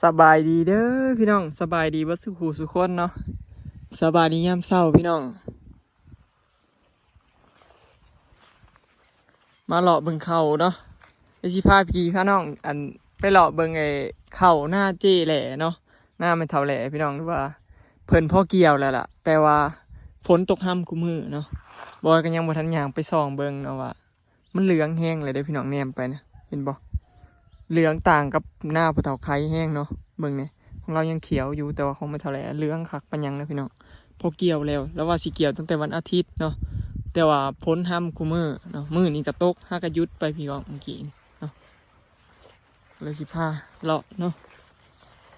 ສະບາຍດີເດີພີ່ນ້ອງ ສະບາຍດີເບິດສູ່ຜູ້ສູ່ຄົນເນາະ ສະບາຍດີຍາມເຊົ້າພີ່ນ້ອງ ມາເລາະເບິ່ງເຂົ້າເນາະ ດຽວຊິພາພີ່ພານ້ອງ ອັນ ໄປເລາະເບິ່ງໄອ້ເຂົ້ານາເຈ້ແຫຼເນາະ ນາແມ່ເຖົ້າແຫຼພີ່ນ້ອງ ຫຼືວ່າເພິ່ນພໍກ່ຽວແລ້ວລະ ແຕ່ວ່າຝົນຕົກຮຳຄູ່ມື້ເນາະ ບອຍກໍຍັງບໍ່ທັນຍ່າງໄປສ່ອງເບິ່ງເນາະວ່າ ມັນເຫຼືອງແຮງເລີຍເດ້ພີ່ນ້ອງ ແນມໄປນະ ເຫັນບໍ່? ເຫຼືອງຕ່າງກັບນາພໍ່ເຖົ້າໄຄແຮງເນາະ ເບິ່ງແດ່ ຂອງລາວຍັງຂຽວຢູ່ ແຕ່ວ່າຂອງແມ່ເຖົ້າແຫຼເຫຼືອງຄັກປານຫຍັງນະພີ່ນ້ອງ ພໍກ່ຽວແລ້ວ ລາວວ່າຊິກ່ຽວຕັ້ງແຕ່ວັນອາທິດເນາະ ແຕ່ວ່າຝົນຮຳຄູ່ມື້ເນາະ ມື້ນີ້ກໍຕົກ ຫາກໍຢຸດໄປພີ່ນ້ອງ ມື້ກີ້ນີ້ເນາະ ເລີຍຊິພາເລາະເນາະ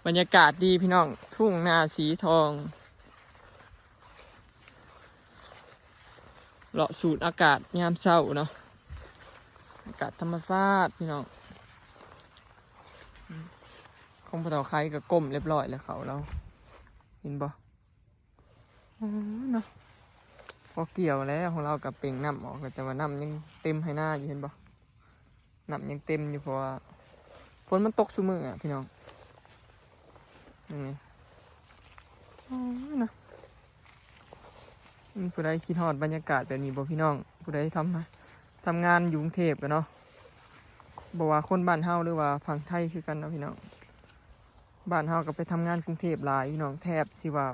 ບັນຍາກາດດີພີ່ນ້ອງ ທົ່ງນາສີທອງ. ເລາະສູດອາກາດຍາມເຊົ້າເນາະ ອາກາດທຳມະຊາດພີ່ນ້ອງ ຂອງພໍ່ເຖົ້າໄຄກໍກົ້ມລຽບຮ້ອຍແລ້ວ ເຂົ້າລາວ ເຫັນບໍ່? ເອີ ເນາະ ພໍກ່ຽວແລ້ວ ຂອງລາວກໍເປັ່ງນ້ຳອອກແລ້ວ ແຕ່ວ່ານ້ຳຍັງເຕັມໄຮ່ນາຢູ່ ເຫັນບໍ່? ນ້ຳຍັງເຕັມຢູ່ ເພາະວ່າຝົນມັນຕົກຊຸມື້ອະພີ່ນ້ອງ ນີ້ ໂອ້ຍເນາະ ອືມ ຜູ້ໃດຄິດຮອດບັນຍາກາດແບບນີ້ບໍ່ພີ່ນ້ອງ? ຜູ້ໃດທຳ ທຳງານຢູ່ກຸງເທບກໍເນາະ ບໍ່ວ່າຄົນບ້ານເຮົາ ຫຼືວ່າຝັ່ງໄທຄືກັນເນາະພີ່ນ້ອງ ບ້ານເຮົາກໍໄປທຳງານກຸງເທບຫຼາຍພີ່ນ້ອງ ແທບຊິວ່າ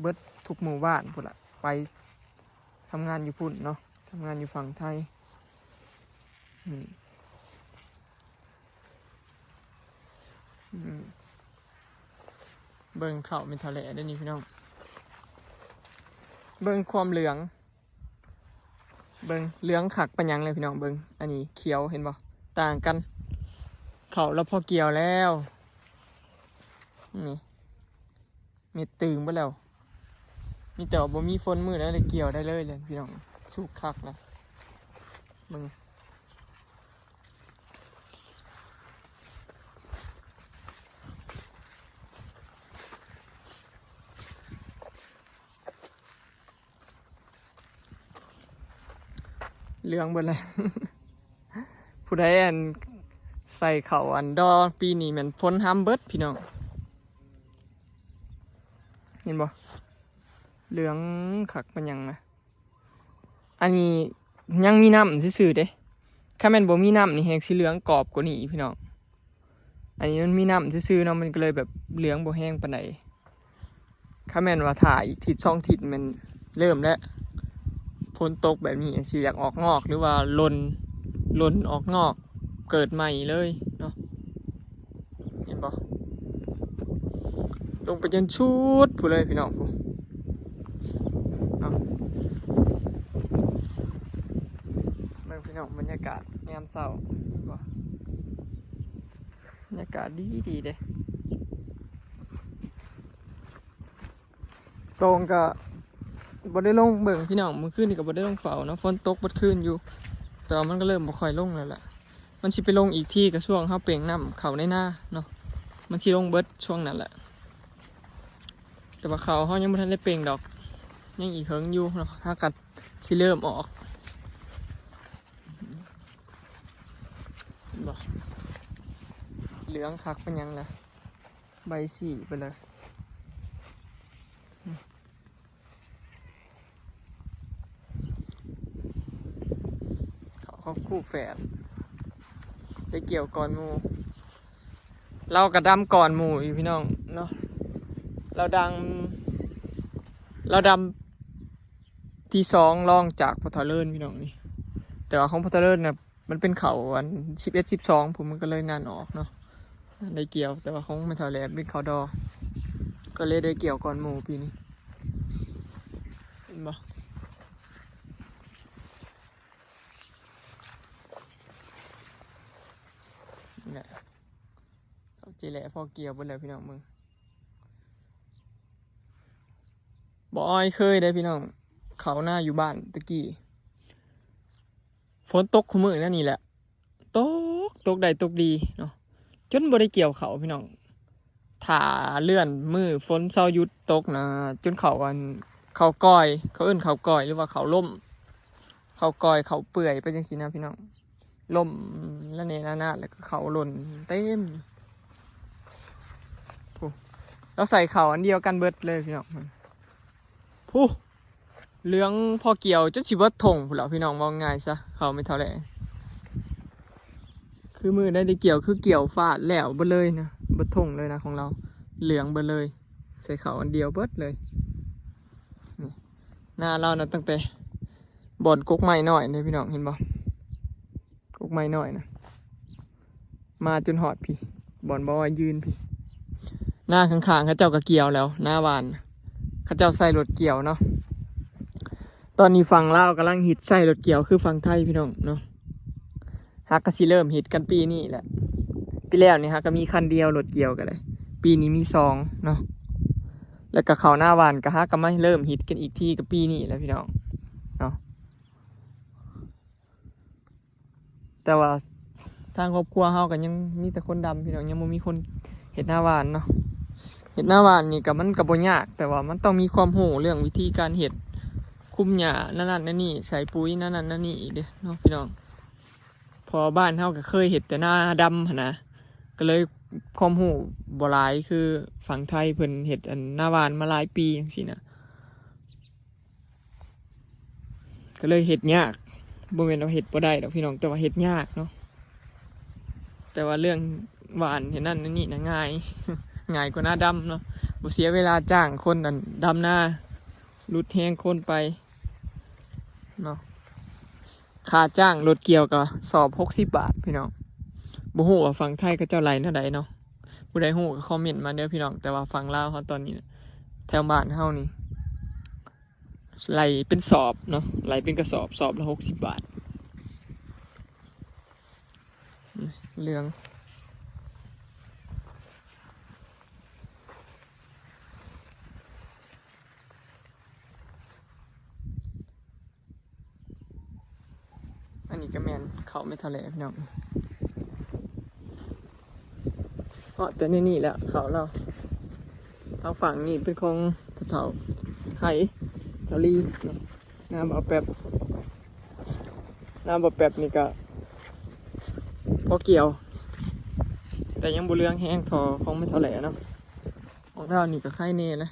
ເບິດທຸກໝູ່ບ້ານພຸ້ນລະ ໄປທຳງານຢູ່ພຸ້ນເນາະ ທຳງານຢູ່ຝັ່ງໄທ ນີ້ ອືມ ເບິ່ງເຂົ້າແມ່ເຖົ້າແຫຼເດ້ນີ້ພີ່ນ້ອງ ເບິ່ງຄວາມເຫຼືອງ ເບິ່ງເຫຼືອງຄັກປານຫຍັງເລີຍພີ່ນ້ອງ ເບິ່ງ ອັນນີ້ຂຽວ ເຫັນບໍ່? ຕ່າງກັນ ເຂົ້າລາວພໍກ່ຽວແລ້ວ ນີ້ ເມັດຕຶງເບິດແລ້ວ ມີແຕ່ວ່າບໍ່ມີຝົນ ມື້ໃດໄດ້ກ່ຽວໄດ້ເລີຍແຫຼະພີ່ນ້ອງ ສຸກຄັກແລ້ວ ເບິ່ງ ເຫຼືອງເບິດແລ້ວ ຜູ້ໃດອັນ ໃສ່ເຂົ້າອັນດໍ ປີນີ້ແມ່ນຝົນຮຳເບິດພີ່ນ້ອງ ເຫັນບໍ່? ເຫຼືອງຄັກປານຫຍັງນະ ອັນນີ້ຍັງມີນ້ຳຊື່ໆເດ້ ຄັນແມ່ນບໍ່ມີນ້ຳນີ້ແຮ່ງຊິເຫຼືອງກອບກວ່ານີ້ພີ່ນ້ອງ ອັນນີ້ມັນມີນ້ຳຊື່ໆເນາະ ມັນກໍເລີຍແບບເຫຼືອງບໍ່ແຮງປານໃດ ຄັນແມ່ນວ່າຖ້າອີກທິດສອງທິດແມ່ນເລີ່ມແລ້ວ ຝົນຕົກແບບນີ້ຊິຢາກອອກງອກ ຫຼືວ່າຫຼົ່ນ ຫຼົ່ນອອກງອກ ເກີດໃໝ່ເລີຍເນາະ ເຫັນບໍ່? ລົງໄປຈົນສຸດພຸ້ນເລີຍພີ່ນ້ອງ ເນາະ ເບິ່ງພີ່ນ້ອງ ບັນຍາກາດຍາມເຊົ້າ ເຫັນບໍ່? ບັນຍາກາດດີໆເດ້ ໂຕ່ງກໍບໍ່ໄດ້ລົງເບິ່ງພີ່ນ້ອງ ມື້ຄືນນີ້ກໍບໍ່ໄດ້ລົງເຝົ້າເນາະ ຝົນຕົກເບິດຄືນຢູ່ ແຕ່ວ່າມັນກໍເລີ່ມບໍ່ຄ່ອຍລົງແລ້ວລະ ມັນຊິໄປລົງອີກທີກໍຊ່ວງເຮົາເປັ່ງນ້ຳເຂົ້າໃນນາເນາະ ມັນຊິລົງເບິດຊ່ວງນັ້ນແຫຼະ ແຕ່ວ່າເຂົ້າເຮົາຍັງບໍ່ທັນໄດ້ເປັ່ງດອກ ຍັງອີກເຫິງຢູ່ເນາະ ຫາກັດຊິເລີ່ມອອກ ເຫັນບໍ່? ເຫຼືອງຄັກປານຫຍັງລະ ໃບສີ້ໄປເລີຍ ເຂົ້າ ເຂົ້າຄູ່ແຝດ ໄດ້ກ່ຽວກ່ອນໝູ່ ລາວກໍດຳກ່ອນໝູ່ຢູ່ພີ່ນ້ອງເນາະ ລາວດຳ ລາວດຳທີສອງ ລອງຈາກພໍ່ເຖົ້າເລີນພີ່ນ້ອງນີ້ ແຕ່ວ່າຂອງພໍ່ເຖົ້າເລີນນະ ມັນເປັນເຂົ້າອັນສິບເອັດ ສິບສອງພຸ້ນ ມັນກໍເລີຍນານອອກເນາະ ໄດ້ກ່ຽວ ແຕ່ວ່າຂອງແມ່ເຖົ້າແຫຼເປັນເຂົ້າດໍ ກໍເລີຍໄດ້ກ່ຽວກ່ອນໝູ່ປີນີ້ ເຫັນບໍ່? ນີ້ແຫຼະ ເຂົ້າເຈ້ແຫຼພໍກ່ຽວເບິດແລ້ວພີ່ນ້ອງ ເບິ່ງ ບໍ່ອອຍເຄີຍເດ້ພີ່ນ້ອງ ເຂົ້ານາຢູ່ບ້ານແຕ່ກີ້ ຝົນຕົກຄູ່ມື້ແນວນີ້ແຫຼະ ຕົກ ຕົກໄດ້ຕົກດີເນາະ ຈົນບໍ່ໄດ້ກ່ຽວເຂົ້າພີ່ນ້ອງ ຖ້າເລື່ອນມື້ຝົນເຊົາຢຸດຕົກນະ ຈົນເຂົ້າອັນ ເຂົ້າກ່ອຍ ເຂົາເອີ້ນເຂົ້າກ່ອຍ ຫຼືວ່າເຂົ້າລົ້ມ ເຂົ້າກ່ອຍ ເຂົ້າເປື່ອຍໄປຈັ່ງຊີ້ນະພີ່ນ້ອງ ລົ້ມລະເນລະນາດ ແລ້ວກໍເຂົ້າຫຼົ່ນເຕັມ ເຫັນບໍ່? ລາວໃສ່ເຂົ້າອັນດຽວກັນເບິດເລີຍພີ່ນ້ອງ. ຜູ້ ເຫຼືອງພໍກ່ຽວຈົນຊິເບິດທົ່ງພຸ້ນແຫຼະພີ່ນ້ອງ ເວົ້າງ່າຍຊະ ເຂົ້າແມ່ເຖົ້າແຫຼະ. ຄືມື້ໃດໄດ້ກ່ຽວ ຄືກ່ຽວຟາດແລ້ວເບິດເລີຍນະ ເບິດທົ່ງເລີຍນະຂອງລາວ ເຫຼືອງເບິດເລີຍ ໃສ່ເຂົ້າອັນດຽວເບິດເລີຍ. ນີ້ ນາລາວນະ ຕັ້ງແຕ່ບ່ອນກົກໄມ້ນ້ອຍເດ້ພີ່ນ້ອງ ເຫັນບໍ່? ກົກໄມ້ນ້ອຍນະ ມາຈົນຮອດພີ້ ບ່ອນບ່າວອອຍຢືນພີ້. ນາຂ້າງໆ ເຂົາເຈົ້າກໍກ່ຽວແລ້ວ ນາຫວ່ານ ເຂົາເຈົ້າໃຊ້ລົດກ່ຽວເນາະ. ຕອນນີ້ຝັ່ງລາວກຳລັງຮິດໃຊ້ລົດກ່ຽວຄືຝັ່ງໄທພີ່ນ້ອງເນາະ. ຫາກະຊິເລີ່ມຮິດກັນປີນີ້ແຫຼະ ປີແລ້ວນີ້ຫາກະມີຄັນດຽວລົດກ່ຽວກໍໄດ້ ປີນີ້ມີສອງເນາະ. ແລ້ວກໍເຂົ້ານາຫວ່ານກໍຫາກະມາເລີ່ມຮິດກັນອີກທີກໍປີນີ້ແຫຼະພີ່ນ້ອງເນາະ. ແຕ່ວ່າທາງຄອບຄົວເຮົາກໍຍັງມີແຕ່ຄົນດຳພີ່ນ້ອງ ຍັງບໍ່ມີຄົນເຮັດນາຫວ່ານເນາະ. ເຮັດນາຫວ່ານນີ້ກໍ ມັນກໍບໍ່ຍາກ ແຕ່ວ່າມັນຕ້ອງມີຄວາມຮູ້ເລື່ອງວິທີການເຮັດ ຄຸມຫຍ້ານັ້ນໆ ນັ້ນນີ້ ໃສ່ປຸ໋ຍນັ້ນໆ ນັ້ນນີ້ອີກເດ້ເນາະພີ່ນ້ອງ. ເພາະວ່າບ້ານເຮົາກໍເຄີຍເຮັດແຕ່ນາດຳຫັ້ນນະ ກໍເລີຍຄວາມຮູ້ບໍ່ຫຼາຍຄືຝັ່ງໄທ ເພິ່ນເຮັດອັນນາຫວ່ານມາຫຼາຍປີຈັ່ງຊີ້ນະ. ກໍເລີຍເຮັດຍາກ ບໍ່ແມ່ນວ່າເຮັດບໍ່ໄດ້ດອກພີ່ນ້ອງ ແຕ່ວ່າເຮັດຍາກເນາະ. ແຕ່ວ່າເລື່ອງຫວ່ານເຮັດນັ້ນເຮັດນີ້ນະງ່າຍ ງ່າຍກວ່ານາດຳເນາະ ບໍ່ເສຍເວລາຈ້າງຄົນອັນດຳນາ ຫຼຸດແຮງຄົນໄປເນາະ. ຄ່າຈ້າງລົດກ່ຽວກໍສອບຫົກສິບບາດພີ່ນ້ອງ. ບໍ່ຮູ້ວ່າຝັ່ງໄທເຂົາເຈົ້າໄລ່ແນວໃດເນາະ ຜູ້ໃດຮູ້ກໍຄອມເມັນມາເດີພີ່ນ້ອງ. ແຕ່ວ່າຝັ່ງລາວເຮົາຕອນນີ້ ແຖວບ້ານເຮົານີ້ ໄລ່ເປັນສອບເນາະ ໄລ່ເປັນກະສອບ ສອບລະຫົກສິບບາດ. ເຫຼືອງ ອັນນີ້ກໍແມ່ນເຂົ້າແມ່ເຖົ້າແຫຼະພີ່ນ້ອງ. ເພາະແຕ່ໃນນີ້ແຫຼະເຂົ້າລາວ. ທາງຝັ່ງນີ້ເປັນຂອງເຖົ້າໄທ ເຖົ້າລີເນາະ. ນາບ່າວແປັບ ນາບ່າວແປັບນີ້ກະພໍກ່ຽວ ແຕ່ຍັງບໍ່ເຫຼືອງແຮງທໍ່ຂອງແມ່ເຖົ້າແຫຼະເນາະ. ຂອງລາວນີ້ກະໄຄແດ່ແຫຼະ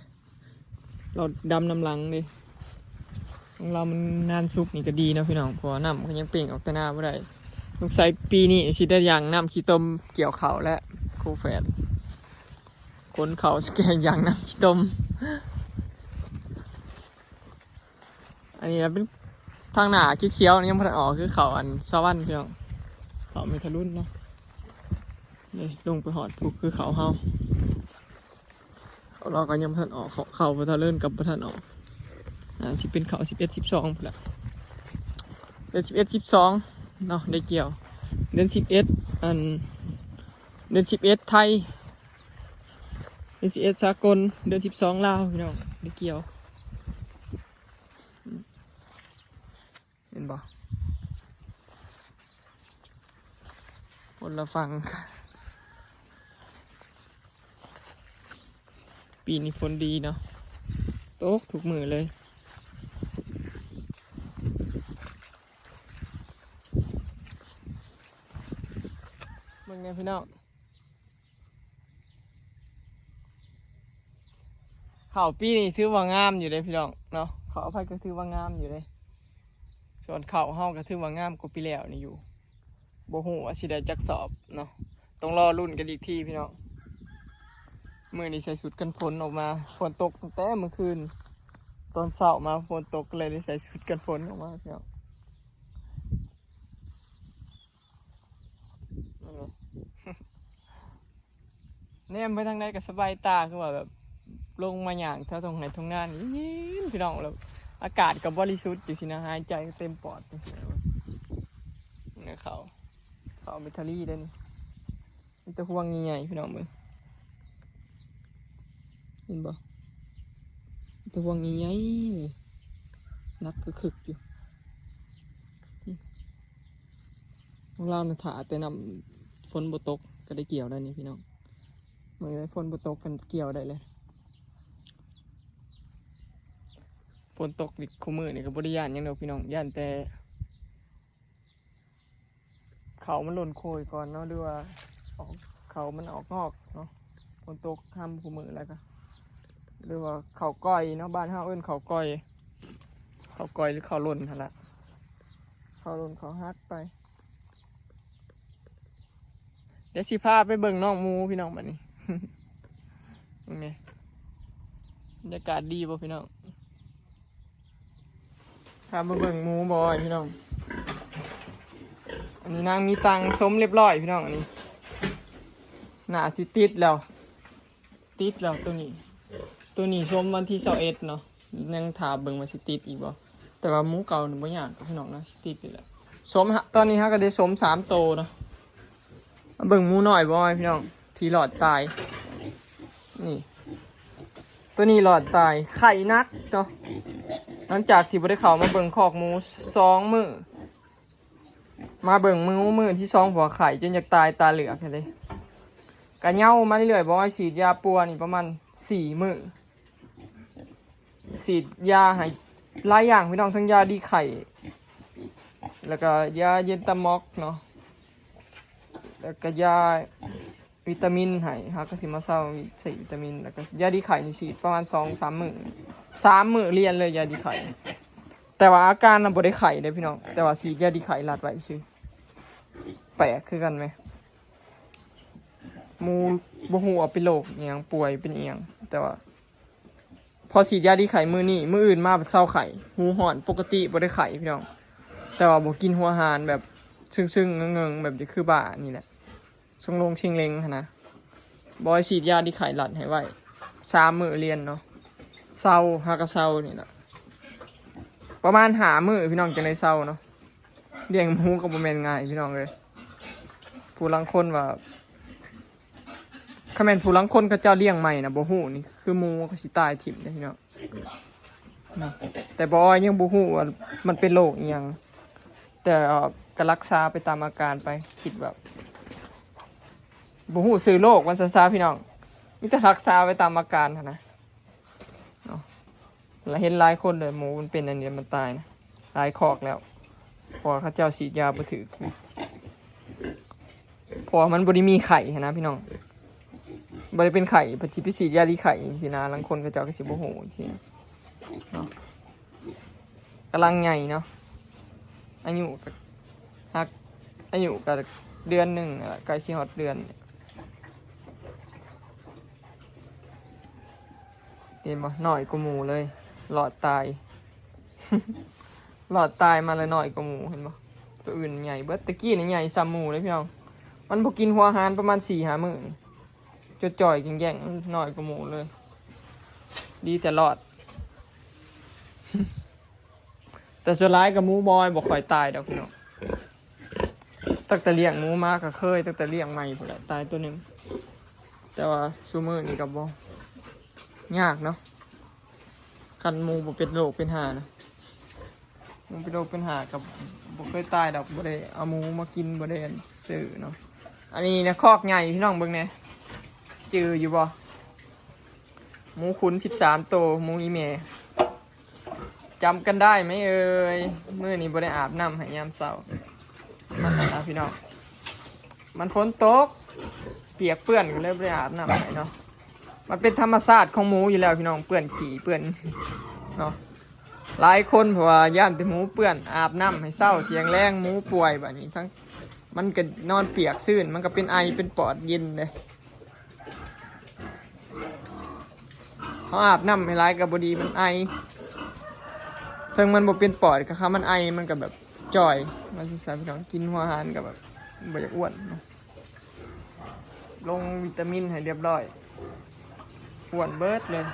ລາວດຳນຳຫຼັງເດ້. ຂອງລາວມັນນານສຸກນີ້ກະດີເນາະພີ່ນ້ອງ ເພາະວ່ານ້ຳມັນກໍຍັງເປັ່ງອອກແຕ່ນາບໍ່ໄດ້. ສົງໄສປີນີ້ຊິໄດ້ຍ່າງນ້ຳຂີ້ຕົມກ່ຽວເຂົ້າແລ້ວ ຄູ່ແຝດ ຂົນເຂົ້າສະແກງຍ່າງນ້ຳຂີ້ຕົມ. ອັນນີ້ນະເປັນທາງໜ້າຂຽວໆ ຍັງບໍ່ທັນອອກ ຄືເຂົ້າອັນສະຫວັນພີ່ນ້ອງ ເຂົ້າເມທະລຸນເນາະ. ນີ້ລົງໄປຮອດພຸ້ນ ຄືເຂົ້າເຮົາ ເຂົ້າລາວກໍຍັງບໍ່ທັນອອກ ເຂົ້າ ເຂົ້າບໍ່ທັນເລີນກໍບໍ່ທັນອອກ. ອ່າ ຊິເປັນເຂົ້າສິບເອັດ ສິບສອງພຸ້ນລະ ເດືອນສິບເອັດ ສິບສອງເນາະ ໄດ້ກ່ຽວ. ເດືອນສິບເອັດ ອັນ ເດືອນສິບເອັດໄທ ເດືອນສິບເອັດສາກົນ ເດືອນສິບສອງລາວ ພີ່ນ້ອງ ໄດ້ກ່ຽວ. ເຫັນບໍ່? ຄົນລະຝັ່ງ. ປີນີ້ຝົນດີເນາະ ຕົກທຸກມື້ເລີຍ. ເບິ່ງແດ່ພີ່ນ້ອງ ເຂົ້າປີນີ້ຖືວ່າງາມຢູ່ເດ້ພີ່ນ້ອງເນາະ ເຂົ້າອະໄພກໍຖືວ່າງາມຢູ່ເດ້. ສ່ວນເຂົ້າເຮົາກໍຖືວ່າງາມກວ່າປີແລ້ວນີ້ຢູ່ ບໍ່ຮູ້ວ່າຊິໄດ້ຈັກສອບເນາະ ຕ້ອງລໍລຸ້ນກັນອີກທີພີ່ນ້ອງ. ມື້ນີ້ໃສ່ຊຸດກັນຝົນອອກມາ ຝົນຕົກຕັ້ງແຕ່ມື້ຄືນ ຕອນເຊົ້າມາຝົນຕົກ ກໍເລີຍໄດ້ໃສ່ຊຸດກັນຝົນອອກມາພີ່ນ້ອງ. ແນມໄປທາງໃດກໍສະບາຍຕາ ຄືວ່າແບບລົງມາຍ່າງແຖວທົ່ງໄຮ່ທົ່ງນານີ້ ເຢັນໆ ພີ່ນ້ອງ ແລ້ວອາກາດກໍບໍລິສຸດຈັ່ງຊີ້ນະ ຫາຍໃຈກໍເຕັມປອດຈັ່ງຊີ້ນະ. ເຂົ້າ ເຂົ້າເມັດທະລີເດ້ນີ້ ມີແຕ່ພວງໃຫຍ່ໆ ພີ່ນ້ອງເບິ່ງ ເຫັນບໍ່? ມີແຕ່ພວງໃຫຍ່ໆ ໜັກຄຶກໆ ຢູ່. ຂອງລາວນະ ຖ້າແຕ່ນ້ຳຝົນບໍ່ຕົກກໍໄດ້ກ່ຽວໄດ້ນີ້ພີ່ນ້ອງ. ມື້ໃດຝົນບໍ່ຕົກກໍກ່ຽວໄດ້ເລີຍ. ຝົນຕົກນີ້ ຄູ່ມື້ນີ້ກໍບໍ່ໄດ້ຢ້ານຫຍັງດອກພີ່ນ້ອງ ຢ້ານແຕ່ເຂົ້າມັນຫຼົ່ນໂຄຍກ່ອນເນາະ ຫຼືວ່າອອກ ເຂົ້າມັນອອກງອກເນາະ. ຝົນຕົກຮຳຄູ່ມື້ແລ້ວກໍ ຫຼືວ່າເຂົ້າກ້ອຍເນາະ ບ້ານເຮົາເອີ້ນເຂົ້າກ້ອຍ ເຂົ້າກ້ອຍ ຫຼືເຂົ້າຫຼົ່ນຫັ້ນລະ ເຂົ້າຫຼົ່ນເຂົ້າຫັກໄປ. ດຽວຊິພາໄປເບິ່ງນ້ອງໝູພີ່ນ້ອງ ບັດນີ້ ເບິ່ງນີ້ ບັນຍາກາດດີບໍ່ພີ່ນ້ອງ? ພາມາເບິ່ງໝູບໍ່ອ້ອຍພີ່ນ້ອງ. ອັນນີ້ນາງມີຕັງສົມລຽບຮ້ອຍພີ່ນ້ອງ ອັນນີ້ໜ້າຊິຕິດແລ້ວ ຕິດແລ້ວໂຕນີ້ ໂຕນີ້ສົມວັນທີຊາວເອັດເນາະ ຍັງຖ້າເບິ່ງວ່າຊິຕິດອີກບໍ່ ແຕ່ວ່າໝູເກົ່ານີ້ບໍ່ຍາກດອກພີ່ນ້ອງເນາະ ຊິຕິດຢູ່ແຫຼະ. ສົມ ຕອນນີ້ເຮົາກໍໄດ້ສົມສາມໂຕເນາະ. ມາເບິ່ງໝູນ້ອຍບໍ່ອ້ອຍພີ່ນ້ອງ ທີ່ລອດຕາຍ ນີ້ ໂຕນີ້ລອດຕາຍ ໄຂ້ໜັກເນາະ. ຫຼັງຈາກທີ່ບໍ່ໄດ້ເຂົ້າມາເບິ່ງຄອກໝູສອງມື້ ມາເບິ່ງໝູມື້ທີສອງ ເພາະວ່າໄຂ້ຈົນຢາກຕາຍຕາເຫຼືອກເລີຍ. ກະເຍົາມາເລື້ອຍໆ ບໍ່ອ້ອຍ ສີດຢາປົວນີ້ປະມານສີ່ມື້ ສີດຢາໃຫ້ຫຼາຍຢ່າງພີ່ນ້ອງ ທັງຢາດີໄຂ້ ແລ້ວກະຢາເຢັນຕາມັອກເນາະ ແລ້ວກະຢາວິຕາມິນໃຫ້ ເຮົາກໍຊິມາເຊົາໃສ່ວິຕາມິນ ແລ້ວກະຢາດີໄຂ້ນີ້ສີດປະມານສອງສາມມື້ ສາມມື້ລຽນເລີຍຢາດີໄຂ້. ແຕ່ວ່າອາການນະບໍ່ໄດ້ໄຂ້ເດ້ພີ່ນ້ອງ ແຕ່ວ່າສີດຢາດີໄຂ້ລັດໄວ້ຊື່ ແປກຄືກັນແມະ ໝູບໍ່ຮູ້ວ່າເປັນໂລກອີ່ຫຍັງ ປ່ວຍເປັນອີ່ຫຍັງ ແຕ່ວ່າ ພໍສີດຢາດີໄຂ້ມື້ນີ້ ມື້ອື່ນມາພັດເຊົາໄຂ້ ຫູຮ້ອນ ປົກກະຕິບໍ່ໄດ້ໄຂ້ພີ່ນ້ອງ ແຕ່ວ່າບໍ່ກິນຫົວອາຫານ ແບບຊຶ້ງໆເງິງໆ ແບບຄືບ້ານີ້ແຫຼະ ຊົງໂລງເຊັງເລັງຫັ້ນນະ. ບໍ່ອ້ອຍ ສີດຢາດີໄຂ້ລັດໃຫ້ໄວ້ ສາມມື້ລຽນເນາະ ເຊົາ ຫາກະເຊົານີ້ລະ ປະມານຫ້າມື້ພີ່ນ້ອງ ຈັ່ງໄດ້ເຊົາເນາະ. ລ້ຽງໝູກໍບໍ່ແມ່ນງ່າຍພີ່ນ້ອງເອີຍ ຜູ້ລາງຄົນວ່າ ຄັນແມ່ນຜູ້ລາງຄົນເຂົາເຈົ້າລ້ຽງໃໝ່ນະ ບໍ່ຮູ້ນີ້ ຄືໝູກໍຊິຕາຍຖິ້ມເດ້ພີ່ນ້ອງເນາະ. ແຕ່ບໍ່ອ້ອຍຍັງບໍ່ຮູ້ວ່າມັນເປັນໂລກອີ່ຫຍັງ ແຕ່ກໍລັກສາໄປຕາມອາການໄປ ຄິດແບບບໍ່ຮູ້ຊື່ໂລກວ່າຊັ້ນຊະພີ່ນ້ອງ ມີແຕ່ລັກສາໄປຕາມອາການຫັ້ນນະ. ເນາະ ລະເຫັນຫຼາຍຄົນເລີຍ ໝູມັນເປັນອັນນີ້ ມັນຕາຍນະ ຫຼາຍຄອກແລ້ວ ເພາະວ່າເຂົາເຈົ້າສີດຢາບໍ່ຖືກ ເພາະວ່າມັນບໍ່ໄດ້ມີໄຂ້ຫັ້ນນະພີ່ນ້ອງ ບໍ່ໄດ້ເປັນໄຂ້ ເພິ່ນຊິໄປສີດຢາດີໄຂ້ຊີ້ນະ ລາງຄົນເຂົາເຈົ້າກໍຊິບໍ່ຮູ້ຊີ້ນະ ເນາະ. ກຳລັງໃຫຍ່ເນາະ ອາຍຸກໍ ຮັກ ອາຍຸກໍເດືອນໜຶ່ງແລ້ວ ໃກ້ຊິຮອດເດືອນ. ເຫັນບໍ່ ນ້ອຍກວ່າໝູເລີຍ ລອດຕາຍ ລອດຕາຍມາແລ້ວ ນ້ອຍກວ່າໝູ ເຫັນບໍ່? ໂຕອື່ນໃຫຍ່ເບິດ ແຕ່ກີ້ນີ້ໃຫຍ່ສ່ຳໝູເລີຍພີ່ນ້ອງ ມັນບໍ່ກິນຫົວອາຫານປະມານສີ່ຫ້າມື້ນີ້ ຈ່ອຍໆແຈ້ງໆ ນ້ອຍກວ່າໝູເລີຍ ດີແຕ່ລອດ. ແຕ່ສ່ວນຫຼາຍກໍໝູບໍ່ ບໍ່ຄ່ອຍຕາຍດອກພີ່ນ້ອງ ຕັ້ງແຕ່ລ້ຽງໝູມາກໍເຄີຍ ຕັ້ງແຕ່ລ້ຽງໃໝ່ພຸ້ນແຫຼະ ຕາຍໂຕໜຶ່ງ ແຕ່ວ່າຊຸມື້ນີ້ກໍບໍ່ ຍາກເນາະ ຄັນໝູບໍ່ເປັນໂລກເປັນຫານະ ໝູເປັນໂລກເປັນຫາກໍບໍ່ເຄີຍຕາຍດອກ ບໍ່ໄດ້ເອົາໝູມາກິນ ບໍ່ໄດ້ອັນຊື້ເນາະ. ອັນນີ້ນະ ຄອກໃຫຍ່ພີ່ນ້ອງເບິ່ງແດ່ ຈື່ຢູ່ບໍ່? ໝູຂຸນສິບສາມໂຕ ໝູອີ່ແມ່ ຈຳກັນໄດ້ໄໝເອີຍ? ມື້ນີ້ບໍ່ໄດ້ອາບນ້ຳໃຫ້ຍາມເຊົ້າ ມັນນັ້ນລະພີ່ນ້ອງ ມັນຝົນຕົກ ປຽກເປື້ອນ ກໍເລີຍບໍ່ໄດ້ອາບນ້ຳໃຫ້ເນາະ. ມັນເປັນທຳມະຊາດຂອງໝູຢູ່ແລ້ວພີ່ນ້ອງ ເປື້ອນຂີ້ເປື້ອນເນາະ ຫຼາຍຄົນເພາະວ່າຢ້ານແຕ່ໝູເປື້ອນ ອາບນ້ຳໃຫ້ເຊົ້າ ທ່ຽງແລງໝູປ່ວຍ ບາດນີ້ທັງ ມັນກໍນອນປຽກຊື້ນ ມັນກໍເປັນໄອເປັນປອດເຢັນເດ້. ເຮົາອາບນ້ຳໃຫ້ຫຼາຍກໍບໍ່ດີ ມັນໄອ ເຖິງມັນບໍ່ເປັນປອດ ກໍຄັນມັນໄອ ມັນກໍແບບຈ່ອຍ ວ່າຊັ້ນຊະພີ່ນ້ອງ ກິນຫົວອາຫານກໍແບບບໍ່ຢາກອ້ວນເນາະ. ລົງວິຕາມິນໃຫ້ລຽບຮ້ອຍ ອ້ວນເບິດເລີຍ.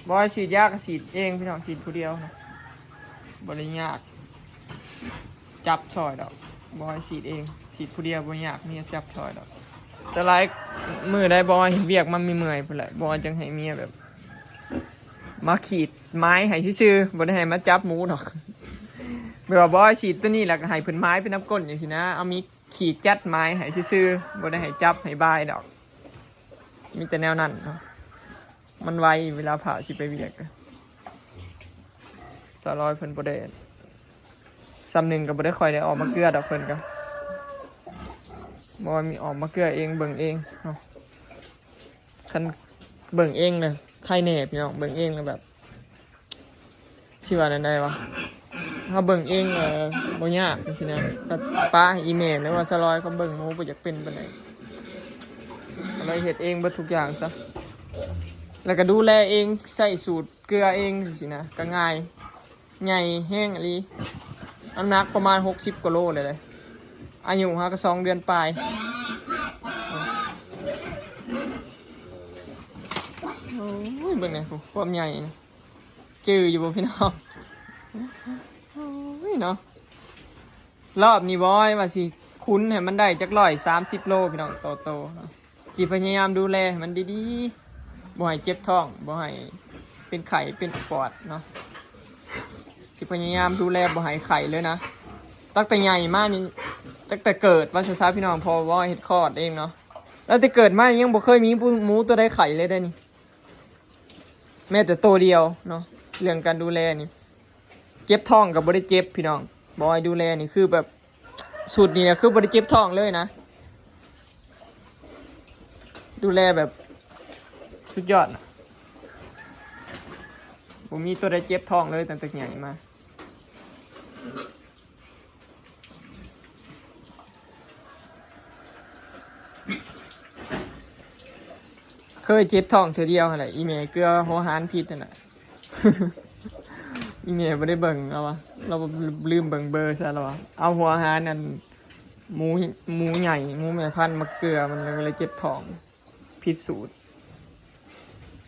ບໍ່ໃຫ້ສີດຢາກໍສີດເອງພີ່ນ້ອງ ສີດຜູ້ດຽວນະ ບໍ່ໄດ້ຍາກ ຈັບຊ່ອຍດອກ ບໍ່ໃຫ້ສີດເອງ ສີດຜູ້ດຽວບໍ່ຍາກ ເມຍຈັບຊ່ອຍດອກ. ສ່ວນຫຼາຍມື້ໃດບໍ່ໃຫ້ເຮັດວຽກ ມັນມີເມື່ອຍພຸ້ນແຫຼະ ບໍ່ຈັ່ງໃຫ້ເມຍແບບ ມາຂີດໄມ້ໃຫ້ຊື່ໆ ບໍ່ໄດ້ໃຫ້ມາຈັບໝູດອກ. ແບບວ່າບໍ່ໃຫ້ສີດຕົວນີ້ ແລ້ວກໍໃຫ້ເພິ່ນໄມ້ໄປນຳກົ້ນຈັ່ງຊີ້ນະ ເອົາມີດຂີດຈັດໄມ້ໃຫ້ຊື່ໆ ບໍ່ໄດ້ໃຫ້ຈັບໃຫ້ບາຍດອກ ມີແຕ່ແນວນັ້ນເນາະ. ມັນໄວ ເວລາພາຊິໄປວຽກ ສາວລອຍເພິ່ນບໍ່ໄດ້ ສ່ຳໜຶ່ງກໍບໍ່ໄດ້ຄ່ອຍໄດ້ອອກມາເກືອດອກ ເພິ່ນກໍບໍ່ວ່າມີອອກມາເກືອເອງ ເບິ່ງເອງເນາະ. ຄັນເບິ່ງເອງນະ ໄຄແນ່ພີ່ນ້ອງ ເບິ່ງເອງແລ້ວແບບ ຊິວ່າແນວໃດວະ ເຮົາເບິ່ງເອງ ເອີ ບໍ່ຍາກຈັ່ງຊີ້ນະ ກໍປະໃຫ້ອີ່ແມ່ ຫຼືວ່າສາວລອຍເຂົາເບິ່ງ ໝູບໍ່ຢາກເປັນປານໃດ ກໍເລີຍເຮັດເອງເບິດທຸກຢ່າງຊະ ແລ້ວກໍດູແລເອງ ໃຊ້ສູດເກືອເອງຈັ່ງຊີ້ນະ ກໍງ່າຍ ໃຫຍ່ແຮງອີ່ຫຼີ ນ້ຳໜັກປະມານຫົກສິບກວ່າໂລເລີຍ ອາຍຸຫາກໍສອງເດືອນປາຍ. ໂອ້ຍ ເບິ່ງແດ່ ຄວາມໃຫຍ່ນະ ຈື່ຢູ່ບໍ່ພີ່ນ້ອງ? ໂອ້ຍເນາະ ລອບນີ້ບອຍວ່າຊິຂຸນໃຫ້ມັນໄດ້ຈັກຮ້ອຍສາມສິບໂລພີ່ນ້ອງ ຕໍ່ໂຕເນາະ. ຊິພະຍາຍາມດູແລໃຫ້ມັນດີໆ ບໍ່ໃຫ້ເຈັບທ້ອງ ບໍ່ໃຫ້ເປັນໄຂ້ເປັນປອດເນາະ ຊິພະຍາຍາມດູແລບໍ່ໃຫ້ໄຂ້ເລີຍນະ. ຕັ້ງແຕ່ໃຫຍ່ມານີ້ ຕັ້ງແຕ່ເກີດວ່າຊັ້ນຊະພີ່ນ້ອງ ເພາະວ່າເຮັດຄອດເອງເນາະ ຕັ້ງແຕ່ເກີດມາຍັງບໍ່ເຄີຍມີໝູ ໝູຕົວໃດໄຂ້ເລີຍເດ້ນີ້ ແມ້ແຕ່ໂຕດຽວເນາະ. ເລື່ອງການດູແລນີ້ ເຈັບທ້ອງກໍບໍ່ໄດ້ເຈັບພີ່ນ້ອງ ບອຍດູແລນີ້ຄືແບບ ສູດນີ້ນະຄືບໍ່ໄດ້ເຈັບທ້ອງເລີຍນະ ດູແລແບບສຸດຍອດນະ ບໍ່ມີຕົວໃດເຈັບທ້ອງເລີຍຕັ້ງແຕ່ໃຫຍ່ມາ. ເຄີຍເຈັບທ້ອງເທື່ອດຽວຫັ້ນແຫຼະ ອີ່ແມ່ເກືອຫົວຫານຜິດຫັ້ນນະ ອີ່ແມ່ບໍ່ໄດ້ເບິ່ງ ລາວວ່າ ລາວລືມເບິ່ງເບີຊະ ລາວວ່າ ເອົາຫົວຫານອັນ ໝູ ໝູໃຫຍ່ ໝູແມ່ພັນມາເກືອ ມັນກໍເລີຍເຈັບທ້ອງຜິດສູດ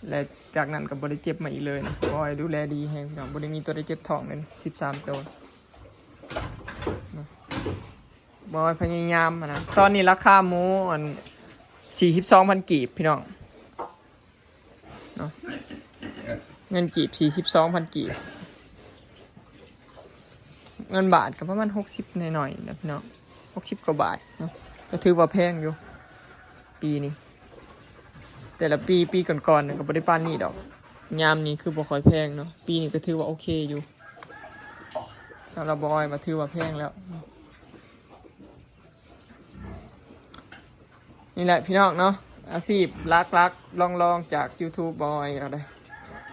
ແລະ ຈາກນັ້ນກໍບໍ່ໄດ້ເຈັບມາອີກເລີຍນະ. ບອຍດູແລດີແຮງພີ່ນ້ອງ ບໍ່ໄດ້ມີຕົວໃດເຈັບທ້ອງເລີຍສິບສາມໂຕນະ. ບອຍພະຍາຍາມຫັ້ນນະ ຕອນນີ້ລາຄາໝູອັນ ສີ່ສິບສອງພັນກີບພີ່ນ້ອງ ເນາະ ເງິນກີບສີ່ສິບສອງພັນກີບ ເງິນບາດກໍປະມານຫົກສິບໜ້ອຍໆນະພີ່ນ້ອງ ຫົກສິບກວ່າບາດເນາະ ກໍຖືວ່າແພງຢູ່ປີນີ້. ແຕ່ລະປີ ປີກ່ອນໆນະກໍບໍ່ໄດ້ປານນີ້ດອກ ຍາມນີ້ຄືບໍ່ຄ່ອຍແພງເນາະ ປີນີ້ກໍຖືວ່າໂອເຄຢູ່ ສຳລັບບອຍວ່າຖືວ່າແພງແລ້ວ. ນີ້ແຫຼະພີ່ນ້ອງເນາະ ອາຊີບຫຼັກໆລອງໆຈາກ YouTube ບອຍກໍໄດ້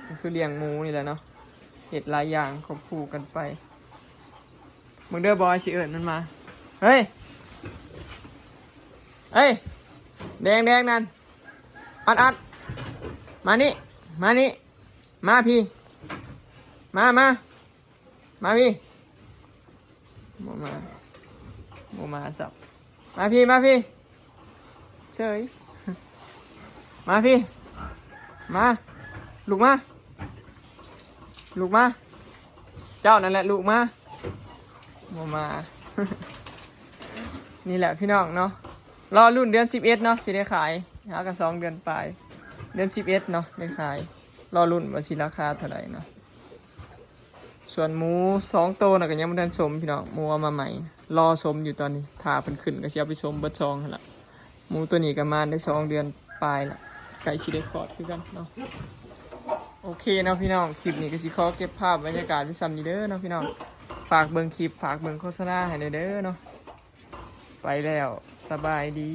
ກໍຄືລ້ຽງໝູນີ້ແຫຼະເນາະ ເຮັດຫຼາຍຢ່າງຄວບຄູ່ກັນໄປ. ເບິ່ງເດີ ບອຍຊິເອີ້ນມັນມາ ເຮີ້ຍ ເຮີ້ຍ ແດງໆນັ້ນ ອັດໆ ມານີ້ ມານີ້ ມາພີ້ ມາ ມາ ມາພີ້ ບໍ່ມາ ບໍ່ມາຊ້ຳ ມາພີ້ ມາພີ້ ເສີຍ ມາພີ້ ມາ ລຸກມາ ລຸກມາ ເຈົ້ານັ້ນແຫຼະລຸກມາ ບໍ່ມາ. ນີ້ແຫຼະພີ່ນ້ອງເນາະ ລໍລຸ້ນເດືອນສິບເອັດເນາະ ຊິໄດ້ຂາຍ ຫາກໍສອງເດືອນປາຍ ເດືອນສິບເອັດເນາະ ໄດ້ຂາຍ ລໍລຸ້ນວ່າຊິລາຄາເທົ່າໃດເນາະ. ສ່ວນໝູສອງໂຕນະກໍຍັງບໍ່ທັນສົມພີ່ນ້ອງ ໝູເອົາມາໃໝ່ ລໍສົມຢູ່ຕອນນີ້ ຖ້າເພິ່ນຂຶ້ນກໍຊິເອົາໄປສົມເບິດສອງຫັ້ນລະ. ໝູໂຕນີ້ກໍມາໄດ້ສອງເດືອນປາຍລະ ໃກ້ຊິໄດ້ຄອດຄືກັນເນາະ. ໂອເຄເນາະພີ່ນ້ອງ ຄລິບນີ້ກໍຊິຂໍເກັບພາບບັນຍາກາດໄວ້ສ່ຳນີ້ເດີເນາະພີ່ນ້ອງ. ຝາກເບິ່ງຄລິບ ຝາກເບິ່ງໂຄສະນາໃຫ້ແດ່ເດີເນາະ. ໄປແລ້ວ ສະບາຍດີ.